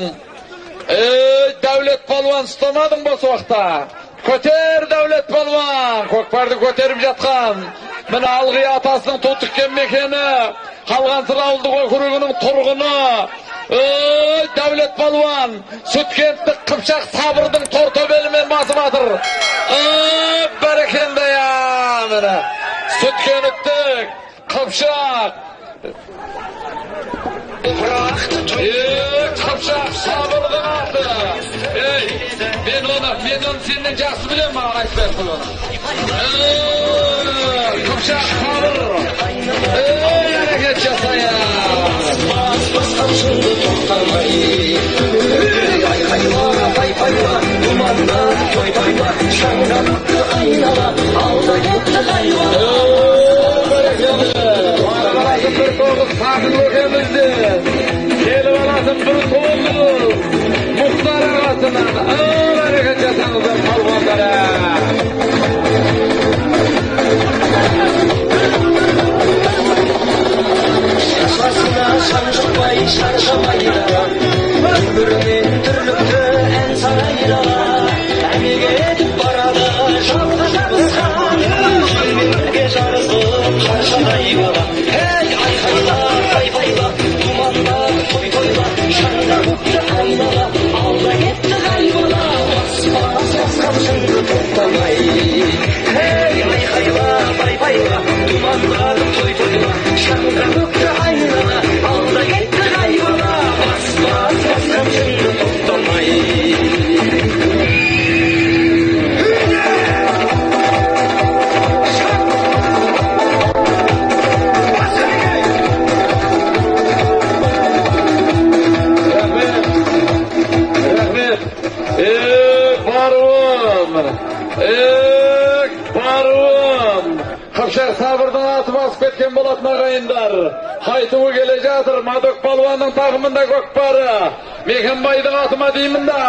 Ey Дәулет палуан, ұстамадың бос уақытта. Көтер, Дәулет палуан, көкпарды көтеріп жатқан. Міне Алғи атасының ту тіккен мекені, Қалғансыр ауылдық округінің тұрғыны. Ey Дәулет палуан, Сүткенттік Қыпшақ Сабырдың тортөбелімен басып жатыр. Ey бәрекелді я, міне. Сүткенттік Қыпшақ. Қыпшақ Сабырдың аты. Ey, мен оны сенен жақсы білемін, маған айтпай ақ қой оны. Қыпшақ Сабыр. Ey, әрекет жасайын. Басқаншыңды тоқтамай. Айқайла, айқайла, думанда, той тойла, шаңға көкті айнала, алда кетті қайла. Бір тоғыз сақын көкемізден, келіп алатын бір тоғыз Мұхтар ағасынан. Әрекет жасаңыздар, палуандар. Шашасына шаншылмай, шаршамай да, өмірінен түрлікті ән сарайда, әмеге етіп барады жапқа жабысқан, елмен бірге жарысып қаршадай бала. Ей, айқайла, айқайла, думанда, той тойла, шаңға көкті айнала, алда кетті қай бала, бас бас басқаншыңды тоқтамай. Ей, айқайла, айқайла, думанда, той тойла, шаңға көкті айнала, алда кетті қай бала, бас бас басқаншыңды тоқтамай. Рахмет. Баруын. Баруын. Қыпшақ Сабырдың аты басып кеткен болатын, ағайындар. Қайтуы келе жатыр. Мадок палуанның тағымында көкпары. Мекенбайдың аты ма деймін да.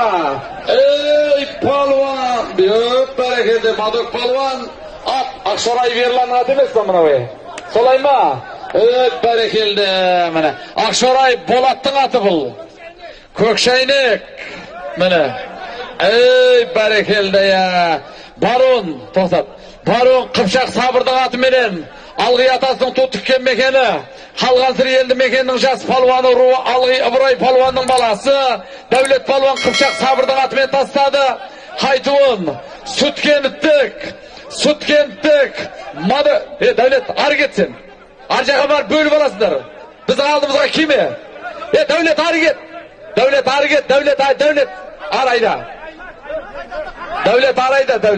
Ей, палуан. Бүйіп бәрекелді. Мадок палуан. Ат Ақшорай Ерланның аты емес па мынау? Солай ма? Ей, бәрекелді. Міне. Ақшорай Болаттың аты бұл. Көкшайнек. Міне. Ей, бәрекелді я. Барон, тоқтат. Барон Қыпшақ Сабырдың атыменен Алғи атасының ту тіккен мекені, Қалғансыр елді мекенінің жас палуаны руы Алғи Ыбырай палуанның баласы Дәулет палуан Қыпшақ Сабырдың атымен тастады. Қайтуын Сүткенттік, Сүткенттік. Мады, Дәулет, ары кет сен. Ар жаққа барып бөліп аласыңдар. Біздің алдымызға киме. Дәулет, ары кет. Дәулет, ары кет. Дәулет, Дәулет, ары айда. Дәулет, ары айда, Дәулет.